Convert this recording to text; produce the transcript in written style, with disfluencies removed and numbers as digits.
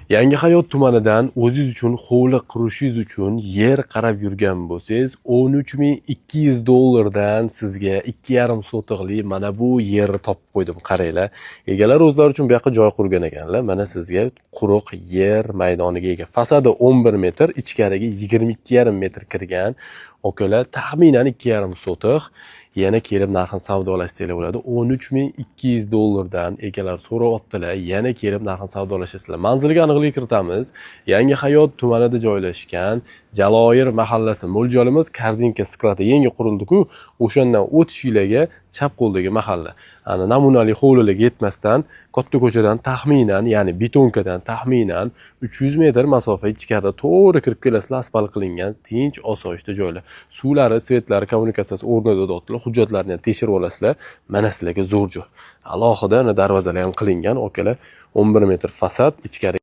Yangi Hayot tumanidan o'zingiz uchun hovli qurishingiz uchun yer qarab yurgan bo'lsangiz, 13 200 dollardan sizga 2,5 sotixli mana bu yerni topib qo'ydim, qaranglar. Egalari o'zlari uchun bu yoqqa joy qurgan ekanlar. Mana sizga quruq yer maydoniga ega. Fasadi 11 metr, ichkariga 22,5 metr kirgan. Okalar, taxminan 2,5 sotix. Yana kelib narxini savdolashsanglar bo'ladi. 13 200 dollardan egalari so'rayaptilar. Yana kelib narxini savdolashasizlar. Manzilga aniqlik kiritamiz. Yangi Hayot tumanida joylashgan Jaloyir mahallasi. Mo'ljalimiz Korzinka склад i yangi qurildi-ku, o'shandan o'tishinglarga chap qo'ldagi mahalla. Ana namunali hovlilarga yetmasdan katta ko'chadan taxminan, ya'ni бетонка dan taxminan 300 metr masofa ichkarida to'g'ri kirib kelasizlar, asfalt qilingan tinch, osoyishta joylar. Suvlari, свет lari, kommunikatsiyasi o'rnida deyaptilar. Hujjatlarni ham tekshirib olasizlar. Mana sizlarga zo'r joy. Alohida ana darvozalar ham qilingan, okalar. 11 metr fasad, ichkari